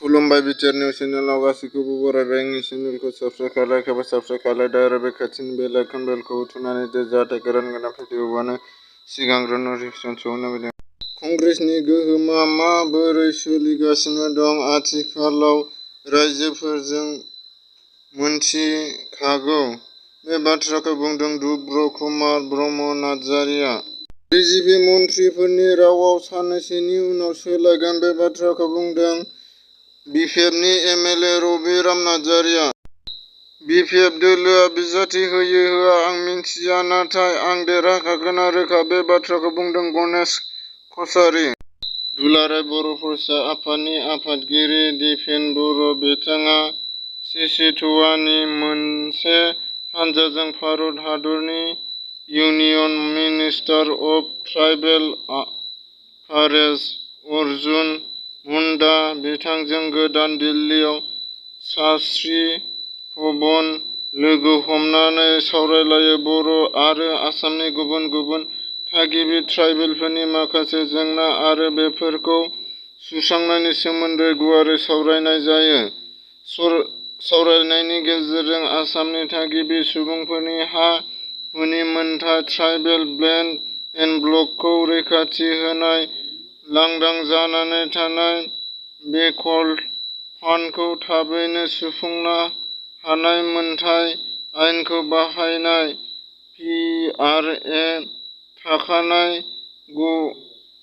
खुलुमबाय BTR news चेनेलाव गासैखौबो बरायबाय। आंनि चेनेलखौ साबस्क्राइब खालायखाबा साबस्क्राइब खालायदो आरो बे खाथिनि बेल आइकन बेलखौ थुनानै दोन जाहाथे गोदान भिडिअ'आनो सिगांग्रो नटिफिकेसन सहैनो हायो। कंग्रेसनि गोहोमा माबोरै सोलिगासिनो दं? आथिखालाव राइजोफोरजों मोनथिखागौ। बे बाथ्राखौ बुंदों डुब्र कुमार ब्रह्म नार्जारिया। बिजेपि मन्थ्रिफोरनि रावआ साननैसोनि उनाव सोलायगोन। बे बाथ्राखौ बुंदों बिपिएफनि एमएलए रबिराम नार्जारिया। बिपिएफ दोलोआ बिजाथि होयो होआ आं मिथिया, नाथाय आं देरहाखागोनआ रोखा। बे बाथ्राखौ बुंदों गणेश कछारी। दुलाराय बर' फरायसा आफादनि आफादगिरि दिपेन बर'। बिथाङा सिसिट'वानि मोनसे हानजाजों भारत हादरनि union minister of tribal affairs Arjun Munda बिथांजों गोदान दिल्लीयाव सास्त्रि भवन लोगो हमनानै सावरायलायो। बर' आरो आसामनि गुबुन गुबुन थागिबि ट्राइबेलफोरनि माखासे जेंना आरो बेफोरखौ सुस्रांनायनि सोमोन्दै गुवारै सावरायनाय जायो। सावरायनायनि गेजेरजों आसामनि थागिबि सुबुंफोरनि हा-हुनि मोनथाय, ट्राइबेल लेन्ड एन्ड ब्लकखौ रैखाथि होनाय, लांदां जानानै थानाय वेकल्ड फान्डखौ थाबैनो सुफुंनो हानाय, मोनथाय आयेनखौ बाहायनाय, पिआरए थाखानाय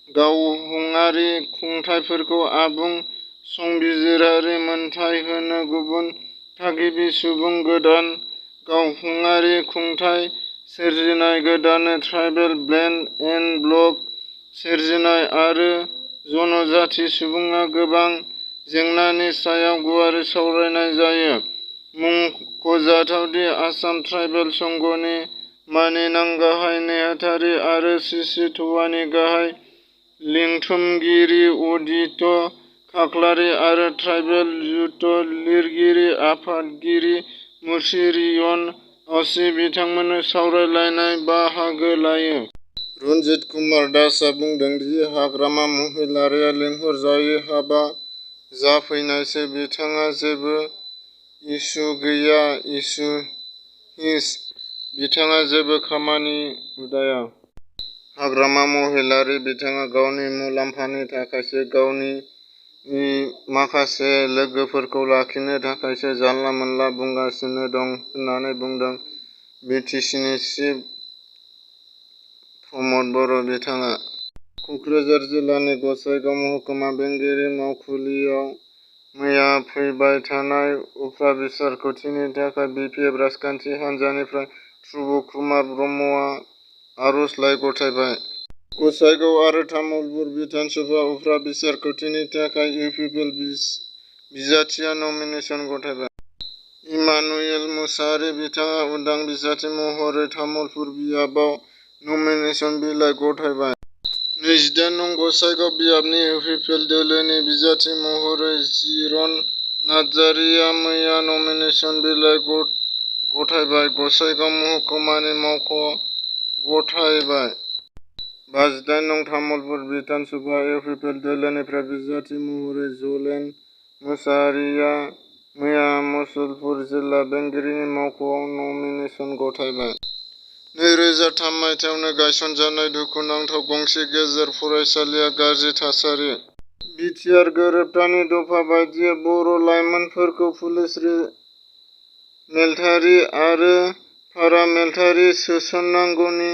गावहुङारि खुंथायफोरखौ आबुं संबिजिरारि मोनथाय होनो, गुबुन थागिबि सुबुं गोदान गावहुङारि खुंथाय सोरजिनाय, गोदानै ट्राइबेल लेन्ड एन्ड ब्लक सोरजिनाय आरो जनजाति सुबुंफोरनि गोबां जेंनानि सायाव गुवारै सावरायनाय जायो। मुंख'जाथाव दि आसाम ट्राइबेल संघनि मानिनां गाहाय नेहाथारि आरो सिसिट'वानि गाहाय लिंथुमगिरि उदित खाख्लारि आरो ट्राइबेल युथ लिरगिरि आफादगिरि मुसिरियन असि बिथांमोनजों सावरायलायनायाव बाहागो लायो। रन्जित कुमार दासआ बुंदों दि हाग्रामा महिलारीआ लिंहरजायै हाबा जाफैनायसो। बिथाङा जेबो इसु गैया। इसु हिज। बिथाङा जेबो खामानि उदाया। हाग्रामा महिलारी बिथाङा गावनि मुलाम्फानि थाखायसो, गावनि माखासे लोगोफोरखौ लाखिनो थाखायसो जानला-मोनला बुंगासिनो दं होननानै बुंदों बिटिसिनि चिफ प्रमद बर'। बिथाङा क'क्राझार जिल्लानि गसाइगाव महकुमा बेंगिरि मावखुलियाव मैया फैबाय थानाय उफ्रा बिसायख'थिनि थाखाय बिपिएफ राजखान्थि हान्जानिफ्राय डुब्र कुमार ब्रह्मआ आर'जलाइ गथायबाय। गसाइगाव आरो तामुलपुर बिधानसभा उफ्रा बिसायख'थिनि थाखाय इउपिपिएल बिजाथिया नमिनेसन गथायबाय। इमानुएल मुसाहारि बिथाङा उदां बिजाथि महरै तामुलपुर बियाबाव नमिनेसन बिलाइ गथायबाय। 28 नं गसाइगाव बियाबनि इउपिपिएल दोलोनि बिजाथि महरै जिरन नार्जारिया मैया नमिनेसन बिलाइ गथायबाय। गसाइगाव महकुमानि मावख' गथायबाय। 28 नं तामुलपुर बिधानसभा इउपिपिएल दोलोनिफ्राय बिजाथि महरै जलेन मुसाहारिया मैया मुसलपुर जिल्ला बेंगिरिनि मावख'आव नमिनेसन गथायबाय। 2003 मायथाइयावनो गायसनजानाय दुखुनांथाव गंसे गेजेर फरायसालिया गाज्रि थासारि। बिटिआर गोरोबथानि दफा बायदियै बर' लाइमोनफोरखौ पुलिस, मिलिटारि आरो पारा-मिलिटारि सोसननांगौनि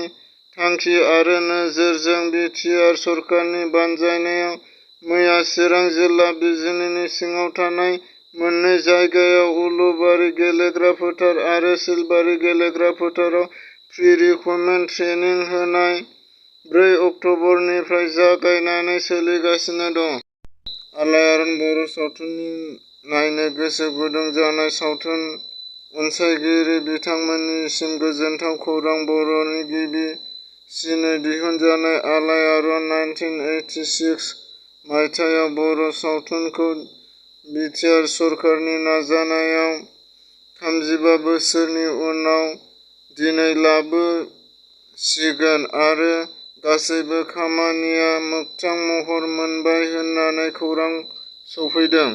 थांखि आरो नोजोरजों बिटिआर सरकारनि बानजायनायाव मैया चिरां जिल्ला बिजिनिनि सिङाव थानाय मोननै जायगायाव उलुबारि गेलेग्रा फोथार आरो सिलबारि गेलेग्रा फोथाराव प्रि-रिक्रुटमेन्ट ट्रेनिं होनाय 4 अक्ट'बरनिफ्राय जागायनानै सोलिगासिनो दं। आलायारन बर' सावथुननि नायनो गोसो गुदुं जानाय सावथुन अनसायगिरि बिथांमोननिसिम गोजोनथाव खौरां। बर'नि गिबिसिनै दिहुनजानाय आलायारन 1986 मायथाइयाव बर' सावथुनखौ बिटिआर सरकारनि नाजानायाव 35 बोसोरनि उनाव दिनै लाबोसिगोन आरो गासैबो खामानिया मोगथां महर मोनबाय होननानै खौरां सौफैदों।